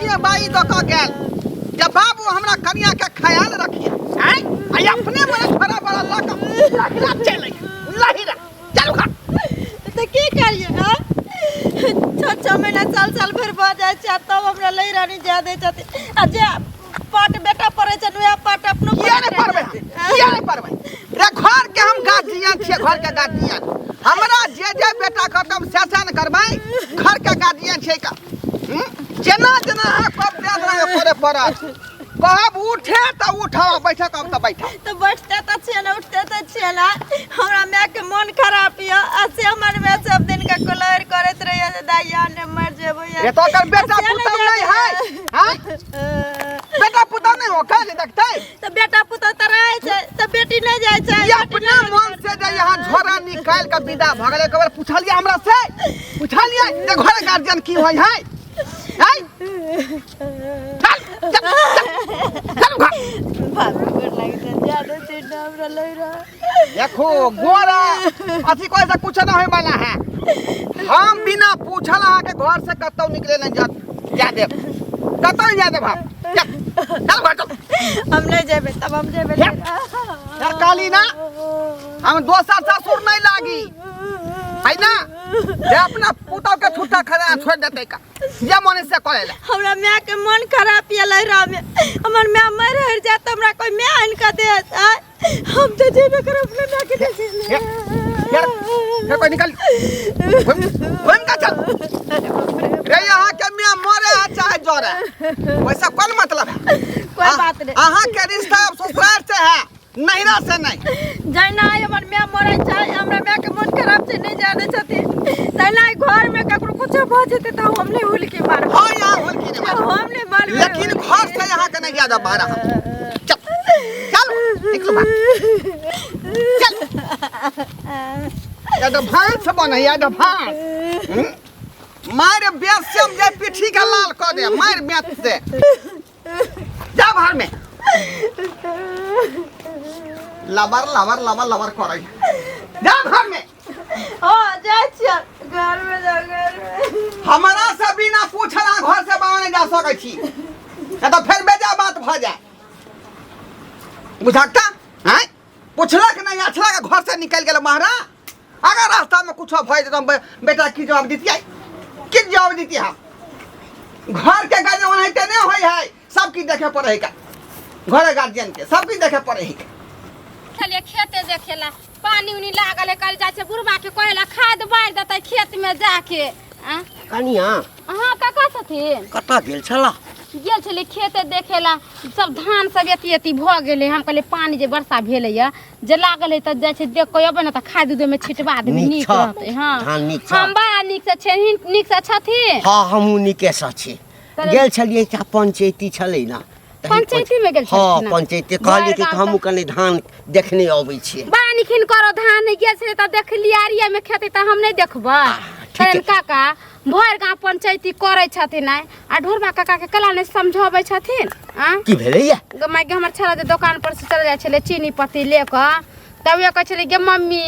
J by दऽ कऽ गेल जे बाबू हमरा कनिया के ख्याल रखिए आँय आ अपने मने छोड़ा बड़ा लऽ कऽ लहिरा चलै लहिरा चलू घर। तऽ की करियै आँय? छओ छओ महीना साल साल भरि भऽ जाइ छै आ तब हमरा लहिरा नहि जाय दै छथिन आ जे पाट बेटा पड़ै छनि वएह पाट अपनो किया नहीं पढ़बै हम? किया नहीं पढ़बै रे घर के हम गार्जियन छियै घर के गार्जियन हमरा जे जे बेटा कहतै हम से से ने करबै घर के गार्जियन छियै का हम्म? जेना जेना अहाँ कहब तेना तेना करे पड़त कहब उठे तऽ उठब बैठे कहब तऽ बैठब तऽ बैठते तऽ छियै ने उठते तऽ छियै ने हमरा मायके मोन खराब यऽ आ से हमर माय सब दिन के कोलर करैत रहैया जे दाइया ने मर जेबै रे तो ओकर बेटा पुतहु नहीं है हाँ? बेटा पुतहु नहीं हो जे देखते तऽ बेटा पुतहु तऽ रहै छै तऽ बेटी नहि जाइ छै ये अपना मन से जे यहाँ झोरा निकाल के विदा भऽ गेलै एक बार पूछलियै हमरा से पूछलियै जे घर गार्जियन की होइ है हैं चल चल चल चल घर बाप रे गोर लागि छै ज्यादा चिन्ह हमरा लग रहा देखो गोरा अथी कोई से कुछ ना होए वाला है हम बिना पूछल अहाँ के घर से कतौ निकले नहीं जा जा देब कतौ नहीं जा देब हम चल चल घर चल हम नहीं जेबै तब हम जेबै यार काली ना हम दोसर ससुर नहीं लागी है ना जे अपना पुतौ के छुट्टा खड़ा छोड़ देते का जे मन से करे ला हमरा माय के मन खराब ये लहरा में हमर माय मर हर जात हमरा कोई माय आन के देत आय हम तो जेबे करब अपना माय के देखे यार यार कोई निकल घूम घूम का चल रे यहाँ के मियां मरे है चाहे जरे वैसा कौन मतलब है कोई बात नहीं अहाँ के रिश्ता अब ससुराल से है नैहरा से नहीं जहिना आइ हमर माय मरै छै हमरा माय के मन खराब छै नहि जानै छथिन तहिना आइ घर में ककरो कुछो भऽ जेतै तऽ हम नहि हुलकी मारब हाँ यहाँ हुलकी नहीं मारब। हम नहि मारबै लेकिन घर से यहाँ के नहीं ज्यादा बाहर हम चल चल निकलो बाहर चल एडवांस बने एडवांस हम्म? मार बेस से हम जे पीठी के लाल कर दे मार बेस से जा बाहर में लबर लबर लबर लबर करे जा घर में ओ जाइ छियै घर में जाउ घर में हमारा से बिना पूछल अहाँ घर से बाहर नहीं जा सकै छी नहीं तो फिर बेजा बात भऽ जाए बुझाकता हैं पूछलक नहीं अछलक घर से निकल गेल महारा अगर रास्ता में कुछ भऽ जेतै हम बेटा की जवाब दितियै की जवाब दितियै हम घर के गार्जियन ओनाहिते नहीं होय है सब किछु देखे पड़े है का घर गार्जियन के सब किछु देखे पड़े है छलियै खेते देखेला पानी उनी लागल है कल जाइ छै बुढ़बा के कहेला खाद बारि देतै खेत में जाके आँ? कनिया अहाँ कका छथिन कतऽ गेल छला गेल छलियै खेते देखेला सब धान सब एती एती भऽ गेलै हम कहलियै पानी जे वर्षा भेलैया जे लागल है तऽ जाइ छै देख कऽ अबै ने तऽ खाद उद ओहिमे छिटवा देबै नीक नीक छह। रहतै हँ धान नीक छह। हम बड़ा नीक से छै नीक से छथिन हँ हमहूँ नीकेसँ छी गेल छलियै एकटा पंचैती छलै ने तही पंचैतीमे गेल हँ छलखिन पंचैती कहलियै कि बड़ गाम हमहूँ कनि धान देखने अबै छियै बड़ा निखिन करो धान नहि गेल छलै तऽ देखलियै आरियामे खेती तऽ हम नहि देखबै ठीक है। करण काका भरि गाँव पंचैती करै छथिन आइ आ ढोरबा काका के कला नहि समझबै छथिन आँ की भेलैया गे माय गे हमर छड़ा जे दोकान पर से चल जाइ छलै चीनी पत्ती ले कऽ तब उहे कहै छलै गे मम्मी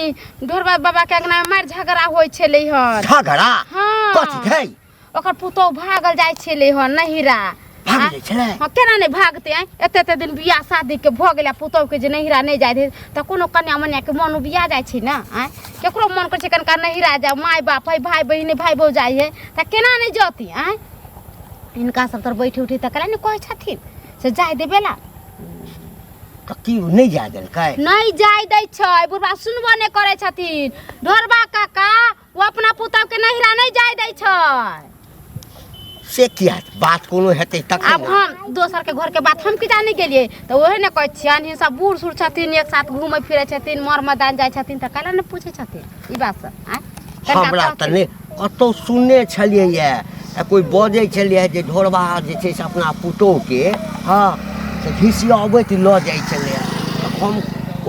ढोरबा बाबा के अंगना मे मारि झगड़ा होइ छलै हन झगड़ा हँ। कथी भेल ओकर पुतोहु भागल जाइ छलै हन नहिरा भागि जाइ छलै? हँ केना नहि भागतै आँय एते एते दिन बियाह शादीके भऽ गेलै आ पुतोहुके जे नहिरा नहि जाइ रहै तऽ कोनो कन्या मन्याके मन उबिया जाइ छै ने आँय केकरो मन करै छै कनिका नहिरा जाउ माय बाप है भाय बहिन है भाय भौजाइ है तऽ केना नहि जती आँय हिनका सब तर बैठे उठे तऽ कला नहि कहै छथिन से जाय देबे ला तऽ की नहि जाय देलकै नहि जाय दै छै बुढ़बा सुनबो नहि करै छथिन ढोरबा काका ओ अपना पुतहु के नहिरा नहि जाय दै छै से किया बात कोनो हेतै तखन आब ने। हम दोसर के घर के बात हम की जाने गेलियै तऽ ओहे ने कहै छियनि हिनका बूढ़ सूढ़ छथिन एक साथ घूमै फिरै छथिन मर मदान जाइ छथिन तऽ कैला नहि पूछै छथिन ई बात सब आँय कनिका हमरा तऽ कहथिन। नहि कतहु सुनने छलियै यऽ आ कोइ बजै छलियै जे ढोरबा जे छै से अपना पुतोहुके हँ से घिसियबैत लऽ जाइ छलैए तऽ हम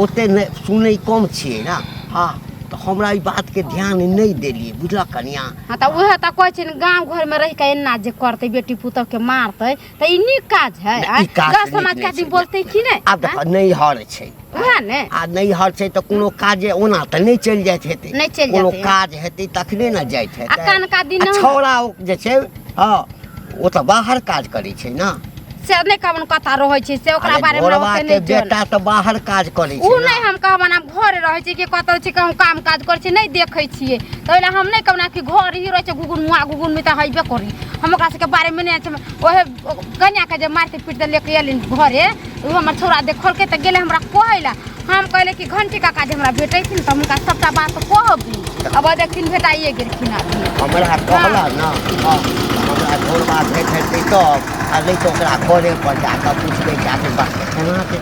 ओतेक नहि सुनै कम छियै ने हँ तऽ हमरा ई बातके ध्यान नहि देलियै बुझलक कनिया हाँ तऽ उएह तऽ कहै छै ने गाँव घरमे रहि कऽ एना जे करतै बेटी पुतोहके मारतै तऽ ई नीक काज है नहि, आँय? ई काज गाँव नीक समाजके नहि आदमी छै। बोलतै कि नहि आब देखऽ नैहर छै उएह ने आ नैहर छै तऽ कोनो काजे ओना तऽ नहि चलि जाइत हेतै नहि चलि कोनो जेतै। काज हेतै तखने ने जाइत हेतै आ कनका दिन आ छौड़ा ओ जे छै हँ ओ तऽ बाहर काज करै छै ने। से नहि कहबन कतऽ रहै छै से ओकरा अरे बारे मे ढोरबा ओते के नहि जान। बेटा तऽ बाहर काज करै उ छै नहि ने। हम कहबन हम घरे रहै छै कि कतऽ छै, कहूँ काम काज करै छै, नहि देखै छियै, तऽ ओहि लए हम नहि कहबन कि घर ही रहै छै। घुघुन मुआ घुघुन में तऽ हेबे करी, हम ओकरा सबके बारेमे नहि छै। ओहे कन्याके जे मारते पीटते लेके एलिन घरे, ओ हमर छौड़ा देखलकै तऽ गेलै हमरा कहै लए। हम कहलियै कि घंटी काका जे हमरा भेटैथिन तऽ हुनका सबटा बात कहबी। अब देखथिन भेटाइए गेलखिन अभी। हमरा कहला ने, हँ, हमरा ढोरबा भेट हेतै तब, आ नहि तऽ ओकरा घरे पर जाकऽ पुछबै कि आखिर बात केना के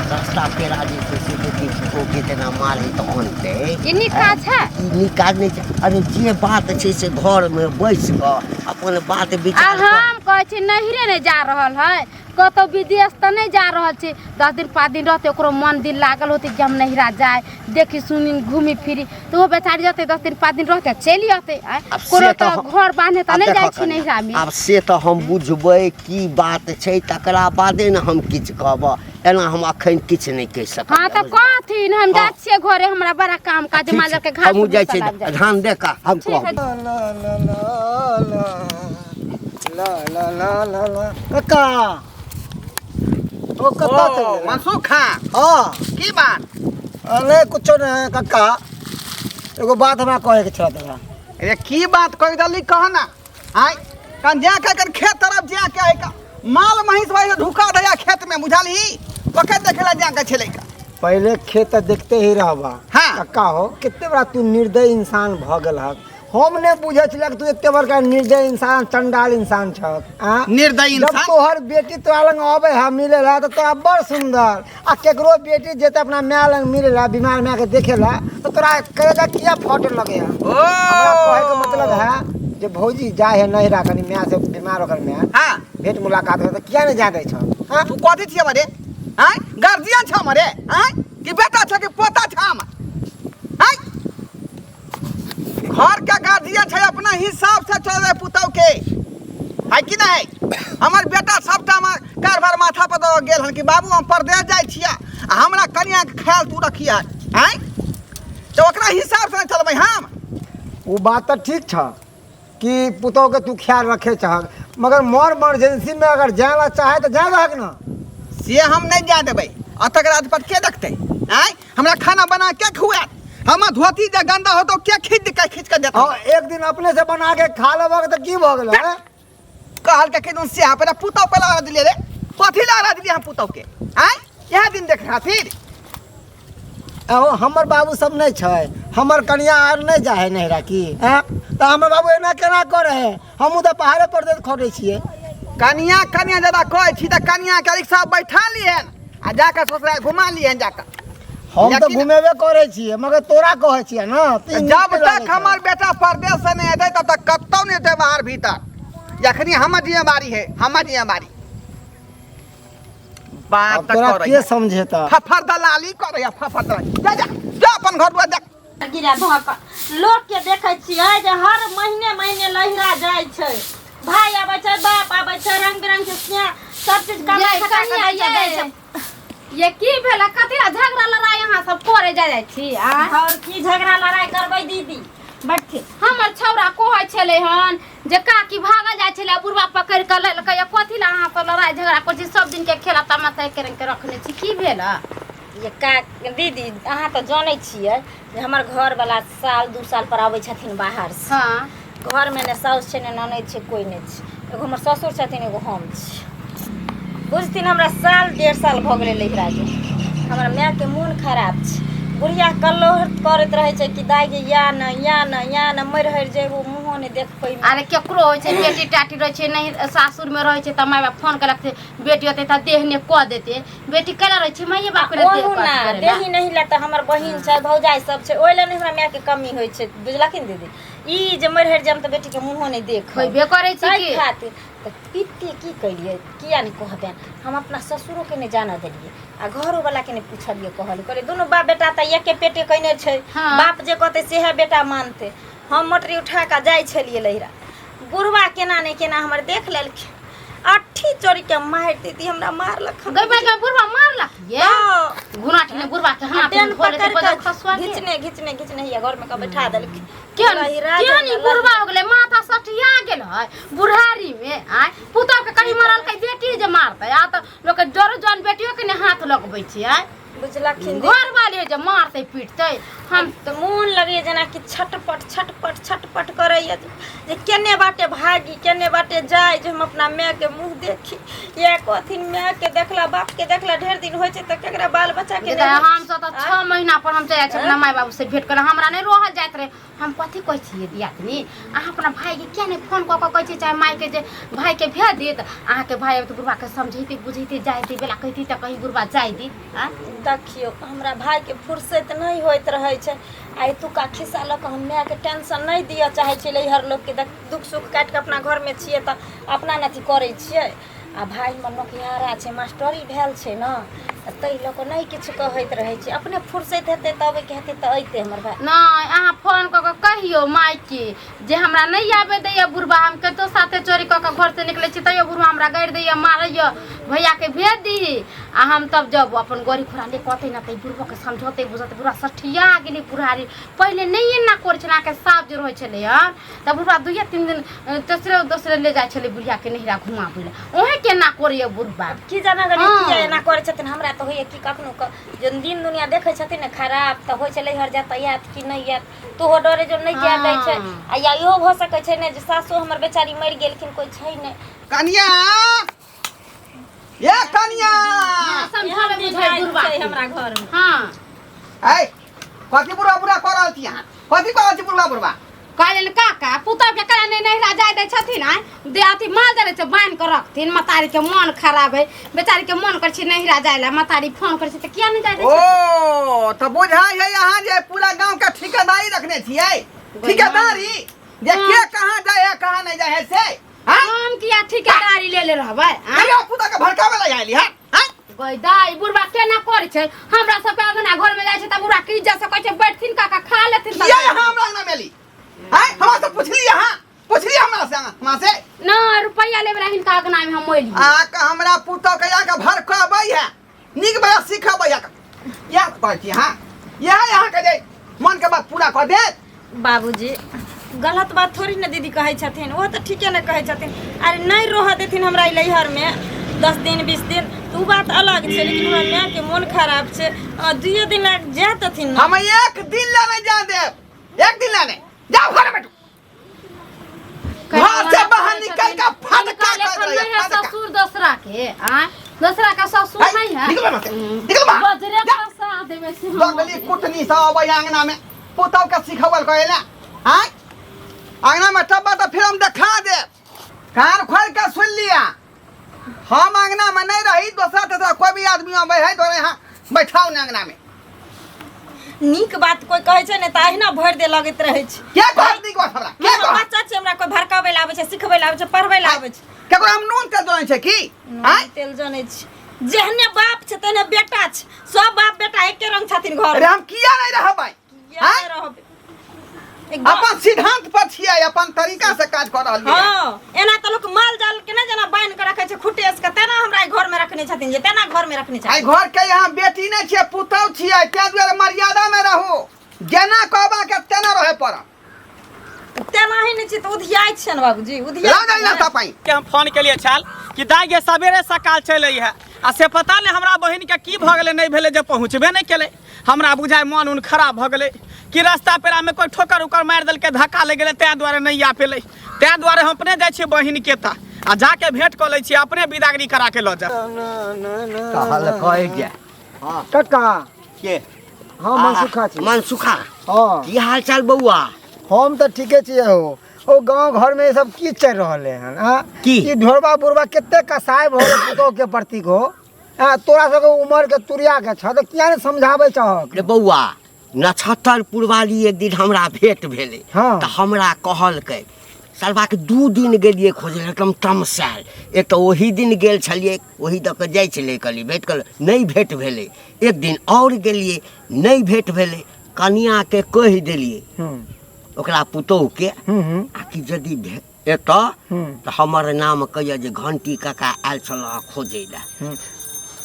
रास्ता पेड़ा जे छै से बेटी पुतोहके तेना मारै तऽ अनतै। ई नीक काज छै? ई नीक काज नहि छै। अरे जे बात छै से घरमे बैस कऽ अपन बात आ विचार कऽ। हम कहै छी नहिरे नहि जा रहल है, कतहु विदेश तऽ नहि जा रहल छै। 10 दिन 5 दिन रहतै, ओकरो मन दिल लागल होतै कि हम नहिरा जाय, देखी सुनी घूमी फिरी, तऽ ओहो बेचारी जेतै, 10 दिन 5 दिन रहतै, चलि अतै। आँय, आब से कोनो तऽ तऽ घर बान्हे तऽ आब नहि जाइ देखऽ छै कनियाँ, नहिरामे। आब से तऽ हम बुझबै की बात छै तकरा बादे ने हम किछु कहब, एना हम अखन किछु नहि कहि सकब। हाँ तऽ कहथिन हम हाँ। जाइ छियै घरे, हमरा बड़ा काम काज, ठीक माल छै, के घास हमहूँ जाइ भूसा छियै, लाबि जाइ। धान दे कऽ हम ठीक है। कहब। ला ला ला ला ला ला ला ला ला काका, ओ कतऽ चलि गेलै? मनसुख खां। हाँ। की बात? अरे कुछो नहीं काका, एगो बात हमरा कहे के छल तोरा। अरे की बात कहि देली, कह ना। आय कन जा के कन खेत तरफ जा के है का माल महींस भाई ढुका दया खेत में, बुझलही? ओके देखेला जा के छलै का। पहले खेत तऽ देखते ही रहबा। हाँ। काका हो, कते बड़ा तू निर्दयी इंसान भऽ गेल हक। हम नहि बुझै छलियै कि तू एते बड़का निर्दयी इंसान, चंडाल इंसान छक। आँ? निर्दयी जब इंसान? तोहर बेटी तोरा लग अबै है मिले ला तऽ तोरा बड़ सुंदर, आ केकरो बेटी जेतै अपना माय लग मिले ला, बीमार माय के देखे ला, तऽ तोरा करेजा किया फटे लगे है? ओ हमरा कहे के मतलब है जे भौजी जाय है नहिरा, कनी माय से बीमार ओकर माय, हाँ, भेंट मुलाकात हो, तऽ किया नहि जाय दै छौ? हाँ? तू कथी छियै मरे? आँय, गार्जियन छ मरे? आँय, कि बेटा छ कि पोता छ हमर? आँय, घर के गार्जियन छै, अपना हिसाब से चले पुतौ के है कि नहीं? हमर बेटा सबटा हमर कारभार माथा पर दऽ गेल हन कि बाबू हम परदेश जाइ छियै आ हमरा कनिया के ख्याल तू रखिए। आँय, तऽ ओकरा हिसाब से नहि चलबै हम? ओ बात तऽ ठीक छ कि पुतोह के तू ख्याल रखे चाहक, मगर मोर इमरजेंसी में अगर जाए ला चाहे तो जाए दहक ना। से हम नहीं जा देबै। अतक राजपट के देखतै? आँय, हमरा खाना बना के खुआत? हमर धोती जे गंदा होतो के खींच के खींच के देतौ? हाँ, एक दिन अपने से बना के खा लेबक तऽ की भऽ गेलै? हैं? कहल के किदन से अपना पुतौ पे लगा दिले रे, कथी लगा दिलियै हम पुतौ के? आँय, इएह दिन देख रहा फिर। आहो, हमर बाबू सब नहि छै, हमर कनिया आर नहि जाइ है नहिरा की? हैं? तऽ हमर बाबू एना केना करे है? हमहूँ तऽ पहाड़े पर देख खटै छियै। कनिया कनिया ज्यादा कहै छी तऽ कनिया के रिक्शा बैठा लिहन आ जाके ससुराल घुमा लिहन जाके। हम तऽ लेकिन- घुमेबे करै छियै, मगर तोरा कहै छियै ने तऽ ई नीक जब नहि तक लगै छै। हमर बेटा परदेश से नहीं एतै तब तक कतौ नहीं एतै बाहर भीतर। जखनी हमर जिम्मेवारी है, हमर जिम्मेवारी बात अब तोरा करै के समझेता? फफर दलाली करै, फफर दलाली। जा जा जा अपन घर दुआर देख। गिरा धऽ कऽ लोकके देखै छियै जे हर महीने महीने लहिरा जाइ छै, भाय आबै छै, बाप आबै छै, रंग बिरंग के स्नेह सब चीज कमा ये खटा कऽ कनिया दै छै, दै छै। ये की भेल? कथी ला झगड़ा लड़ाई अहाँ सब करे जाय जाइ छी? आ और की झगड़ा लड़ाई करबै दीदी, बैठथिन। हमर छौड़ा कहै छलै हन जे काकी भागल जाइ छलै, बुढ़बा पकड़ि कऽ लेलकै। कथी ला अहाँ सब लड़ाई झगड़ा करै छी? सब दिन के खेला तमाशा एके रंग के रखने छी, की भेल? ये का दीदी, अहाँ तऽ जानै छियै जे हमर घरवला साल 2 साल पर आबै छथिन बाहरसँ। हाँ। घरमे ने साउस छै ने ननैद छै, कोइ नहि छै। एगो हमर ससुर छथिन, एगो हम छी। बुझथिन, हमरा साल 1.5 साल भऽ गेलै लहिरा के। हमर मायके मोन खराब छै। बुढ़िया कल्लोह करैत रहै छै कि दाइ गे या न या न या न, मरि हरि जेबो, मुँहो नहि देख पैबो। अरे केकरो होइ छै, बेटी टाटी रहै छै, नहि सासुरमे रहै छै तऽ माय बाप फोन केलक से बेटी होतै तऽ देह ने कऽ देतै। बेटी केना रहै छै माइए बाप के देह ओहू कऽ ना करै ला। देही नहि ला तऽ हमर बहिन छै, भौजाइ सब छै, ओहि लए नहि हमरा मायके कमी होइ छै, बुझलखिन दीदी? ई जे मरि हरि जायब तऽ बेटीके मुँहो नहि देख होइबे करै छै ताहि की खातिर तऽ पित्ती की केलियै, किया नहि कहबनि? हम अपना ससुरोके नहि जानऽ देलियै आ घरोवलाके नहि पुछलियै, कहलियै, कहलियै दुनू बाप बेटा तऽ एके पेटे कयने छै। हाँ। बाप जे कहतै सएह बेटा मानतै। हम मोटरी उठा कऽ जाइ छलियै लहिरा, बुढ़वा केना नहि केना हमर देख लेलखिन। अट्टा लाठी चोरी के मारि देती हमरा मारलक हन। गई भाई बुढ़वा मारलक ये हाँ। गुनाठ ने बुढ़वा के हाथ डेन में धोले पकड़ बजल के खसुआ के घिचने घिचने घिचने हिया घर में के बैठा देलक। केहन लहिरा केहन ई जाए, बुढ़वा हो गेलै, माथा सठिया गेल है बुढ़ारी में। आय पुतहु के कहीं मरल के बेटी जे मारतै, आ तऽ लोक के डर जन बेटियो के ने हाथ लगबै छै। आय बुझलखिन घर वाले जे मारतै पीटतै। हम तऽ मोन लगैए जेनाकि छटपट छटपट छटपट करैए जे केने बाटे भागी केने बाटे जाय जे हम अपना मायके मुँह देखी। या कहथिन मायके देखला बापके देखला ढेर दिन होइ छै तऽ केकरा बाल बच्चाके हम सब तऽ 6 महीना पर हम चलि जाइ छी अपना माय बाबू से भेंट करे, हमरा नहि रहल जाइत रहै। हम कथी कहै छियै दियादनी, अहाँ अपना भाइके किया नहि फोन कऽ कऽ कहै छियै चाहे मायके जे भाइके भेज देत, अहाँके भाइ आबि तऽ बुढ़बाके समझैते बुझैते जाय दी बेला कहिती तऽ कहीं बुढ़बा जाय दी। आँय देखियौ हमरा भाइके फुर्सत नहि होइत रहै छै आ एतुका खिस्सा लऽ कऽ हम मायके टेंशन नहि दिअ चाहै छियै। नैहर लोकके दुख सुख काटि कऽ अपना घरमे छियै तऽ अपना ने अथी करै छियै। आ भाइ हमर नौकरिहारा छै, मास्टरी भेल छै ने, ताहि लऽ कऽ नहि किछु कहैत रहै छै। अपने फुर्सत हेतै तऽ अबैके हेतै तऽ अयतै हमर भाइ। नहि अहाँ फोन कऽ कऽ कहियौ मायके जे हमरा नहि आबै दैए बुढ़बा, हम कतौ साथे चोरी कऽ कऽ घरसँ निकलै छी तैयो बुढ़बा हमरा गारि दैए मारैए, भैयाके भेज दीही आ हम तब जब अपन गड़ी घोड़ा ले कऽ अतै ने तऽ बुढ़बोके समझौतै बुझौतै। बुढ़बा सठिया गेलै बुढ़ारी, पहिले नहि एना करै छलै, अहाँके साफ जे रहै छलै हन तऽ बुढ़बा 2-3 दिन तेसरे दोसरे ले जाइ छलै बुढ़ियाके नैहरा घुमाबै लए, ओहे केना करैए बुढ़बा की जाना गरी किया एना करै छथिन। हमरा तऽ होइए कि कखनो कऽ जन दिन दुनिया देखै छथिन ने खराब तऽ होइ छै नैहर जायत तऽ आयत कि नहि आयत, तोहो डरे जो नहि जाय दै छै। आ या इहो भऽ सकै छै ने जे सासो हमर बेचारी मरि गेलखिन, कोइ छै नहि। कनिया ये कनिया समझाबै बुझाइ बुढ़बा छै हमरा घरमे। हाँ ऐ कथी बुढ़वा बुढ़वा कऽ रहल छी अहाँ, कथी कऽ रहल छी बुढ़वा बुढ़वा? कहलियनि काका पुतहु के करा नहि नैहरा जाय दै छथिन, आँय दे अथी माल जाल छै बान्हि कऽ रखथिन, मतारी के मन खराब है, बेचारी के मन करै छै नैहरा जाय लए, मतारी फोन करै छै तऽ किया नहि जाय दै छथिन? ओ तऽ बुझाइ है अहाँ जे पूरा गाँव के ठिकेदारी रखने छियै, ठिकेदारी जे के कहाँ जाय है कहाँ नहीं जाय है से। हम किया ठिकेदारी ले ले रहबै? आँय पुतहु के भड़काबै लए आयली है। गई दाई बुढ़बा केना करै छै, हमरा सबके अंगना घर में जाइ छै तऽ बुढ़ा की इज्जत से कहै छै बैठथिन काका खा लेथिन। किया यहाँ हमरा अंगना में एली? आँय हमरा से पुछली, अहाँ पुछली हमरा से, हमरा से ना रुपैया लेबै रहे हिनका अंगना में हम एली। आ के हमरा पुतहु के यहाँ के भड़काबै है, नीक बेरा सिखबै है, इएह कहै छी अहाँ, इएह अहाँके जे मन के बात पूरा कऽ देत। बाबूजी गलत बात थोड़ी ने दीदी कहै छथिन, ओहो तऽ ठीके ने कहै छथिन। अरे नहि रहऽ देथिन हमरा ई नैहरमे 10 दिन 20 दिन तऽ ओ बात अलग छै, लेकिन हमरा मायके मोन खराब छै, 2 दिन लए जाय देथिन ने। हम 1 दिन लए नहि जाय देब, 1 दिन लए नहि जाउ घर बैठू, घर से बाहर निकल के फटका कर दे। ससुर दोसरा के, आँय दोसरा का ससुर नहीं है। निकल बाहर, निकल बाहर, बजरे फंसा देबै से। लगली कुटनी सब अबै अंगना में पुतहु के सिखबल कहे ले, आँय अंगना में टब्बा तऽ फिर हम देखा देब। कान खोल के सुन लिया, हम अंगना में नहीं रही, दोसरा तेसरा कोई भी आदमी अबै है तोरे यहाँ बैठाउ ने अंगना में। नीक बात कोई कहै छै ने तऽ अहिना भरि दे लगैत रहै छै। के कहत नीक बात हमरा? के कहत? बच्चा छै, हमरा कोई भड़काबै लए आबै छै, सिखबै लए आबै छै, पढ़बै लए आबै छै? केकरो हम नून तेल जनै छै की? नून तेल जनै छै। जेहने बाप छै तेहने बेटा छै, सब बाप बेटा एके रंग छथिन घर। अरे हम किया नहीं रहबै? किया नहि रहबै? अपन सिद्धांत पर छियै, अपन तरीका से काज कऽ रहल छियै। हाँ, एना तऽ लोक माल जाल के नहि जेना बान्हि कऽ रखै छै खुटेस के, तेना हमरा एहि घर में रखने छथिन, जे तेना घर में रखने छथिन। एहि घर के यहाँ बेटी नहि छियै, पुतहु छियै, ताहि दुआरे मर्यादा में रहू, जेना कहबा के तेना रहे पड़त। तेना ही नहि छै तऽ उधियाइ छियनि बाबूजी, उधियाइ। लऽ जाइ नाश्ता पानि के हम फोन केलिए छल कि दाइ गे सवेरे सकाल चलि अइहे, आ से पता नहि हमरा बहिनके की भऽ गेलै नहि भेलै जे पहुँचबे नहि केलै। हमरा बुझाइ मन उन खराब भऽ गेलै कि रास्ता पेरामे कोइ ठोकर उकर मारि देलकै, धक्का लागि गेलै, ताहि दुआरे नहि आ पेलै। ताहि दुआरे हम अपने जाइ छियै बहिनके तऽ आ जाके भेंट कऽ लै छियै, अपने विदागरी कराके लऽ जायब। कहलकै जे कक्का के? हाँ मनसुखा छी। मनसुखा। हाँ की हाल चाल बौआ? हम तऽ ठीके छियै हो। ओ गांव घर में सब की चल रहल है? हाँ की? ई ढोरबा बुढ़बा कते कसाई भऽ गेल पुतोह के प्रतीक हो। हाँ तोरा सबके उमर के तुरिया के छ तऽ किया नहि समझाबै छहक? रे बौआ, नक्षत्रपुर वाली एक दिन हमरा भेंट भेलै। हाँ। तऽ हमरा कहलकै सरबाके 2 दिन गेलियै खोजै लए, एकदम तमसायल। एक तऽ ओही दिन गेल छलियै, ओही दऽ कऽ जाइ छलियै, कहलियै भेंट कर, नहि भेंट भेलै। एक दिन आओर गेलियै, नहि भेंट भेलै। कनियाके कहि देलियै ओकरा पुतोहुके, आ कि यदि एतऽ तऽ हमर नाम कहिया जे घंटी काका आयल छल खोजै लए।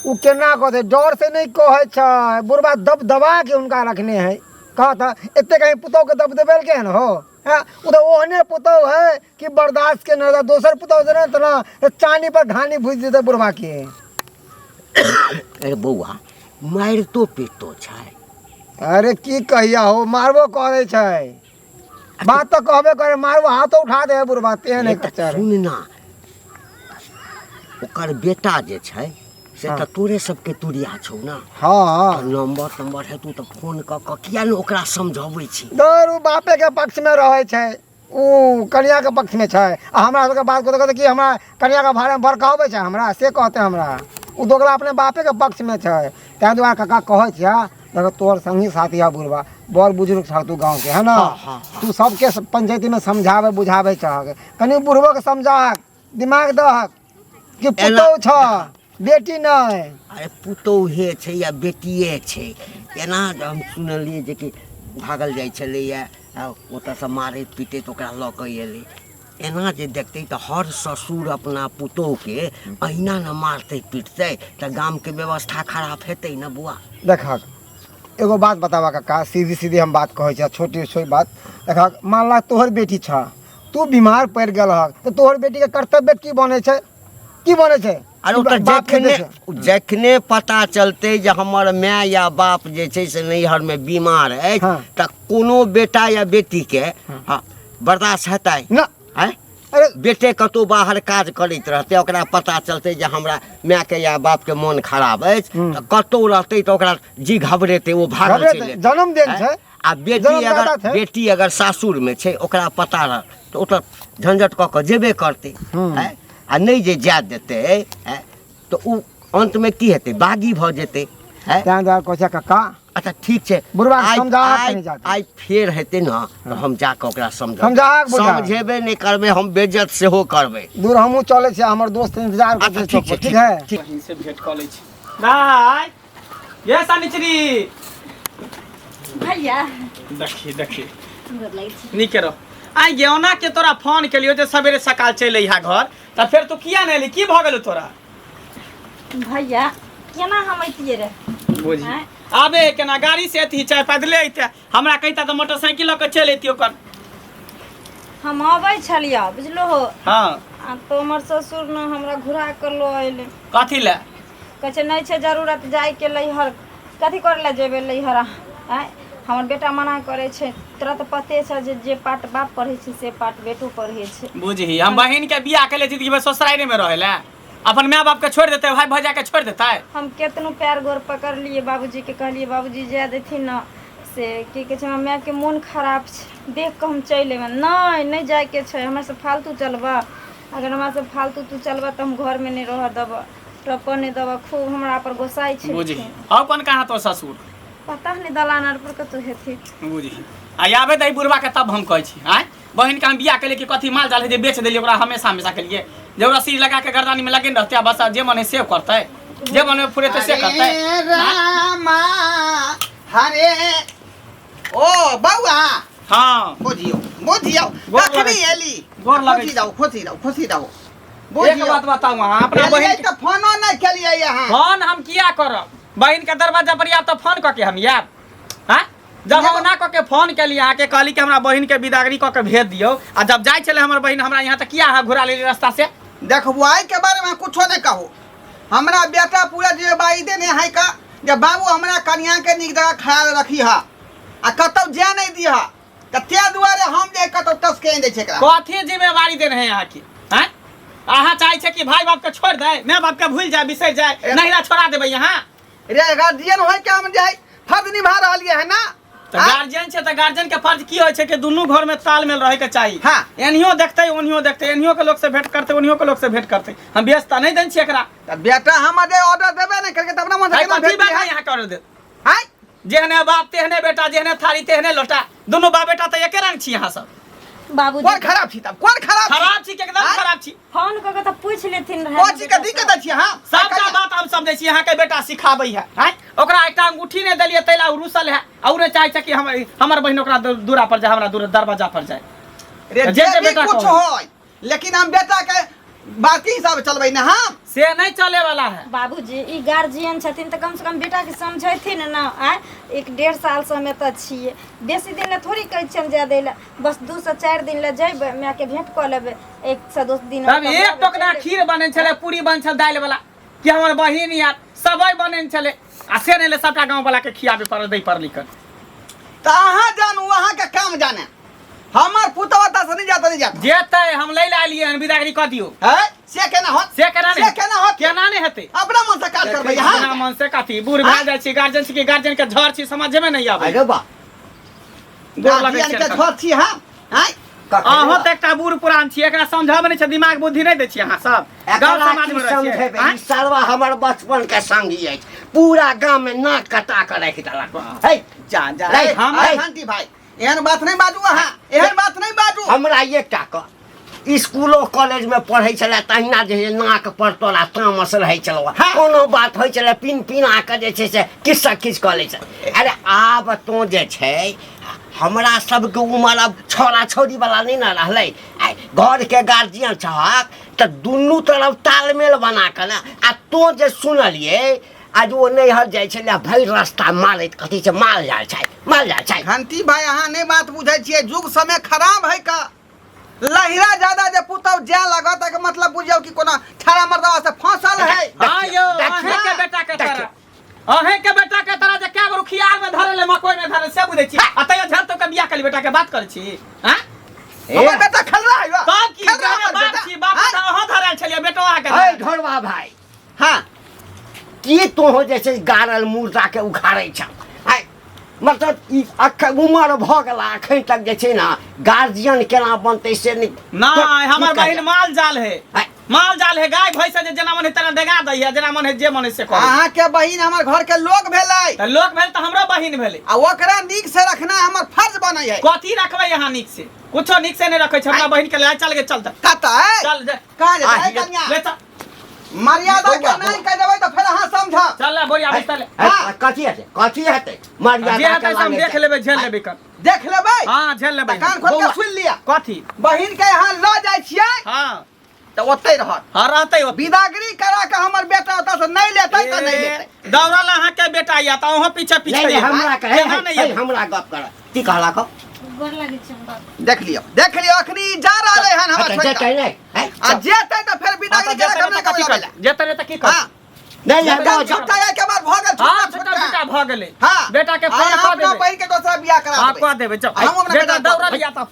ओ केना कहतै, डर से नहि कहै छै बुढ़बा, दब दबा के हुनका रखने है। कहत एते कहीं पुतोह के दब दबेलकै हन हो। हाँ, ओ तऽ ओहने पुतोह है कि बर्दाश्त के नहि, दोसर पुतोह जे रहत ने चानी पर घानी भुजि देतै बुढ़बा के। अरे बौआ, मारितो पीटतो छै? अरे की कहिया हो, मारबो करै छै, बात तऽ कहबे करे, मारबो, हाथो उठा दे है बुढ़बा तेहन है। तऽ सुन ना, ओकर बेटा जे छै से तऽ तोरे सबके तुरिया छौ ने? हाँ। तऽ नंबर तंबर हेतौ तऽ फोन कऽ कऽ किया ने ओकरा समझबै छी? दौड़, ओ बापे के पक्ष में रहै छै, ओ कनिया के पक्ष में छै। आ हमरा सबके बात कहते कहते कि हमरा कनिया के भाड़े में बड़काबै छै हमरा, से कहते हमरा। ओ दोगला अपने बापे के पक्ष में छै। ताहि दुआरे काका कहै छियै, देखो तोहर संगी साथी है बुढ़बा, बड़ बुजुर्ग छह तू गाँव के, है ना? हाँ। तू सबके पंचायती में समझाबै बुझाबै छहक, कनि बुढ़बो के समझाहक, दिमाग दहक कि पुतोह छ, बेटी नहि। अरे पुतोहे छै या बेटिए छै, एना जे हम सुनलियै जे कि भागल जाइ छलैए आ ओतऽसँ मारैत पीटैत ओकरा लऽ कऽ एलै। एना जे देखतै तऽ हर ससुर अपना पुतोहके अहिना ने मारतै पीटतै, तऽ गामके व्यवस्था खराब हेतै ने बौआ? देखहक, एगो बात बताबऽ काका, सीधी सीधी हम बात कहै छी, छोटी छोटी बात। देखहक, मान ला तोहर बेटी छ, तू बीमार पड़ि गेल हक, तऽ तोहर बेटीके कर्तव्य की बनै छै, की बनै छै? अरे ओ तऽ बापके जखने दै छै। जखने पता चलतै जे हमर माय या बाप जे छै से नैहरमे बीमार अछि, तऽ कोनो बेटा या बेटीके हँ बर्दाश्त हेतै ना? आँय? अरे बेटे कतहु बाहर काज करैत रहतै, ओकरा पता चलतै जे हमरा मायके या बापके मोन खराब अछि, तऽ कतहु रहतै तऽ ओकरा जी घबरेतै, ओ भागल घबरेतै, चलि जेतै। जन्मदिन छै। आ बेटी जन्मदाता अगर छै। बेटी अगर सासुरमे छै, ओकरा पता रह तऽ ओ तऽ झंझट कऽ कऽ जेबे करतै। आँय? आ नहि जे जाय देतै, आँय, तऽ ओ अन्तमे की हेतै? बागी भऽ जेतै। आँय? ताहि दुआरे कहै छै काका। अच्छा ठीक छै, बुढ़बा के आइ समझा आइ कनी जाके। आइ फेर हेतै ने तऽ हम जाकऽ ओकरा समझा समझा के बुझा। समझेबे नहि करबै, हम बेज्जत सेहो करबै। दूर हमहूँ चलै छियै, हमर दोस्त इंतजार अच्छा करतै ठीक चौक छै। पर। ठीक है। ठीक। बहिन से भेंट कऽ लै छी। दाइ ये सनिचरी। भैया। देखी देखी। गोर लगै छी। नीके रह। आइ गे, ओना के तोरा फोन केलियो जे सवेरे सकाल चलि अइहा घर, तऽ फेर तू किया नहि एली? की भऽ गेलौ तोरा? भैया, केना हम अइतियै रे? बुझी आँय? आबे केना, गाड़ी से अथी चाहे पैदले अइते, हमरा कहिता तऽ मोटरसाइकिल लऽ कऽ चलि अइती ओकर। हम अबै छलियै बुझलो हो। हाँ। आ तो हमर ससुर ने हमरा घुरा कऽ लऽ अयलै। कथी लए? कहै छै नहि छै जरूरत जाइके लैहर, कथी करै लए जेबै लैहर? आँय, हमर बेटा मना करै छै। तोरा तऽ पते छौ जे जे पाठ बाप पढ़ै छै से पाठ बेटो पढ़ै छै। बुझही, हम बहिन के बियाह केले जिंदगी भरि ससुरारे में रहे ला, अपन माय बाप के छोड़ देते, भाई भौजा के छोड़ देते? हम केतनो पैर गोर पकड़लियै बाबूजीके, कहलियै बाबूजी जाय देथिन ने, से की कहै छै, हमरा मायके मोन खराब छै, देख कऽ हम चलि अयबनि। नहि नहि जाइके छै, हमरासँ फालतू चलबऽ, अगर हमरासँ फालतू तू चलबऽ तऽ हम घरमे नहि रहऽ देबऽ, टपऽ नहि देबऽ। खूब हमरा पर गोसाइ छै। बुझही, आउ कोन कहाँ तो ससुर? पता नहि, दलान आर पर कतहु हेथिन। बुझही, आ आबे दही बुढ़वा के तब हम कहै छी। आँय, बहिन के हम बियाह केलियै कि कथी माल जाल है जे बेच देलियै ओकरा? हमेशा हमेशा के लिए जे ओकरा रस्सी लगा के गर्दानी में लगेने रहतै आ बस जे मन है से करतै, जे मन में फुरेतै से करतै। हरे रामा हरे। ओ बौआ। हाँ। बुझियौ बुझियौ। गोर लगै कखनी छी। एली? गोर लगै खुशी छी। रहू, खुशी रहू, खुशी रहू। एक बुझियौ बात बताउ, अहाँ अपना एलियै बहिन तऽ फोनो नहि केलियै अहाँ। फोन हम किया करब? बहिन के दरवाजा पर आयब तऽ फोन कऽ के हम आयब? हाँ, जब हम ओना कऽ के फोन केली अहाँके, कहली कि हमरा बहिन के बिदागरी कऽ के भेज दियौ, आ जब जाइ छलै हमर बहिन हमरा यहाँ तऽ किया अहाँ घुरा लेली रास्ता से? देखबो, आइ के बारे में कुछो नहि कहू। हमरा बेटा पूरा जिम्मेवारी देने है का जे बाबू हमरा कनिया के नीक जगह ख्याल रखी हा आ कतौ जाय नहि दिहा, तऽ ताहि दुआरे हम जे कतौ टसके नहि दै छै एकरा। कथी जिम्मेवारी देने है अहाँके? हैं, अहाँ चाहै छै कि भाई बाप के छोड़ दे, माय बाप के भूल जाए, बिसरि जाए, नहिरा छोड़ा देबै अहाँ? रे गार्जियन होय के हम जे है फर्ज निभा रहलियै है ना। तऽ गार्जियन छै तऽ गार्जियन के फर्ज की होइ छै कि दुनू घर में तालमेल रहे के चाही। हाँ। एनियो देखतै ओनियो देखतै, एनियो के लोक से भेंट करतै, ओनियो के लोक से भेंट करतै। हम व्यवस्था नहि दै छियै एकरा। तऽ बेटा हमर जे ऑर्डर देबे नहि करके तऽ अपना मन से आइ केना कथी भेज बेटा दियै? यहाँ कर देत? आँय? जेहने बाप तेहने बेटा, जेहने थारी तेहने लोटा, दुनू बाप बेटा तऽ एके रंग छी अहाँ सब। बाबूजी कोन खराब छी तब, कोन खराब छी? खराब छी कि एकदम आँय? खराब छी। फोन कऽ के तऽ पूछि लेथिन रहए। कोन चीज के दिक्कत अछि अहाँ? सबटा बात हम समझै छी, अहाँके बेटा सिखाबै है। आँय, ओकरा एकटा अंगूठी नहि देलियै ताहि लए ओ रुसल है, आ ओ नहि चाहै छै कि हम हमर बहिन ओकरा दूरा पर जाय, हमरा दूर दरवाजा पर जाय। रे जे जे जे भी बेटा कुछ कहू। होय लेकिन हम बेटा के बात के हिसाब चलबै ना हम। से नहीं चले वाला है। बाबूजी ई गार्जियन छथिन तऽ कमसँ कम बेटाके समझेथिन ने। आँय, 1-1.5 सालसँ हम एतऽ छियै, बेसी दिन लए थोड़ी कहै छियै हम जाय दै लए, बस 2 से 4 दिन लए जेबै, मायके भेँट कऽ लेबै, 1 से 2 दिन। तब एक टोकना खीर बनै छलै, पूरी बन छल, दालि वाला कि हमर बहिन यार सबे बनै छलै आ से नहि ले सबटा गाँव वाला के खियाबे पड़ल, दै पड़ल कर। तऽ अहाँ जानू, अहाँके काम जाने, हमर पुतवा तऽ से नहि जात, नहि जात। जेतै, हम लै लए एलियै हन, विदागरी कऽ दियौ। है से केना होत? से केना से नहि? केना होत? केना नहि हेतै? अपना मन से काज करबै अपना अहाँ? मन से कथी? बूढ़ भए जाइ छी, गार्जियन छी कि गार्जियन के झड़ छी, समझे में नहीं आबै। अरे बा। गोर लगै गार्जियन के छियनि। छोट छी हम, आँय? अहाँ तऽ एकटा बूढ़ पुरान छी, एकरा समझाबै नहि छै, दिमाग बुद्धि नहि दै छी अहाँ सब गाँव एकरा समाज की मे रहै छियै, समझेबै? आँय? ई सरवा हमर बचपन के संगी अछि, पूरा गाम में नाक कटा के राखि देलक है। जा जा। नहीं, हम नहीं। घंटी भाई, एहन बात नहीं बाजू, अहाँ एहन बात नहीं बाजू। हमरा एकटा कह, स्कूलो कॉलेज में पढ़ै छलै तहिना जे है नाक पर तोरा तामस रहै छलौ। कोनो बात होइ छलै, पिन पिना कऽ जे छै से किस्सा किछ कऽ लै छलै। अरे आब तोँ जे छै हमरा सबके उमर आब छौड़ा छौड़ी वाला नहि ने रहलै। आइ घरके गार्जियन छहक तऽ दुनू तरफ तालमेल बना कऽ ने। आ तोँ जे सुनलियै आज ओ नैहर जाइ छलै, भरि रास्ता मारैत कथी छै, माल जाल छै, माल जाल छै। घंटी भाई, अहाँ नहीं बात बुझै छियै, युग समय खराब है का। लहिरा ज्यादा जे पुतौ जाय लागत, एकर मतलब बुझियौ कि कोनो छाड़ा मर्दवा से फंसल है। हाँ यौ, अहें के बेटा के तरह, अहें के बेटा के तरह जे कै गो रुखियार में धरल है, मकई में धरल, से बुझै छी आ तैयो झल तो के बियाह कली बेटा के बात करै छी, हाँ? हमर बेटा खेल रहा है। तब की खेल रहा जाने हमर बाप बेटा। छी, बाप तऽ अहाँ धरल छलियै, बेटो अहाँके है धरल। ढोरबा भाई। हाँ। की तोहो जे छै गाड़ल मुर्दा के उखाड़ै छ? आइ मतलब ई अखन उमर भऽ गेला, अखन तक जे छै ने गार्जियन केना बनतै से नहि। नहि, हमर की कहै? बहिन माल जाल है? आइ, माल जाल है, गाय भैंस जे जेना मन है तेना डेगा दै है, जेना मन है जे मन है से करे। अहाँ के बहिन हमर घर के लोग भेलै। तऽ लोक भेल तऽ हमरो बहिन भेलै। आ ओकरा नीक से रखना हमर फर्ज बनै है। कथी रखबै अहाँ नीक से? कुछो नीक से नहि रखै छै हमरा बहिन के। ले चल गे, चल तऽ। कतऽ? चल जे। कहाँ जेतै? आ, कनिया ले चल। मर्यादा के बौआ, नहीं कह देबै तऽ फेर अहाँ समझब। चल ले बोरिया बिस्तर ले। है, कथी हेतै, कथी हेतै मर्यादा जे हेतै के से हम लागे देख छै। लेबै, झेल लेबै कर। देख लेबै? हाँ, झेल लेबै। तऽ कान खोल के बौआ। सुनि लिअ। कथी? बहिन के यहाँ लऽ जाइ छियै तऽ ओतै रहत। हाँ, रहतै ओतै। विदागरी करा के हमर बेटा ओतऽ से नहि लेतै तऽ नहि लेतै। दौड़ल अहाँके बेटा या तऽ अहाँ पीछे पीछे नहीं नहीं, अयबै। हमरा कहे केना नहि अयबै? हमरा गप कर, की कहला कह? गोर लागै छै हम बाबू। देख लियौ, देख लियौ, अखनी ई जा रहलै हन हमरा छोड़ि कऽ। जेतै नहि है? आ जेतै तऽ फेर हाँ, विदागरी तऽ करा जेतै के नहि हमरा तऽ कथी कबै करतै? जेतै नहि तऽ की करतै? हाँ। नहीं नहीं, छुट्टा जाओ, जाओ। छुट्टा के बाद भऽ गेल। हाँ, छुट्टा छुट्टा छुट्टा छुट्टा भऽ गेलै। हाँ। बेटा के आ फोन अहाँ कऽ अपना देबै। बहिन के दोसरा बियाह करा हाँ, देबै। कऽ देबै, चल। हम अपना बेटा बेटा दौड़ल या तऽ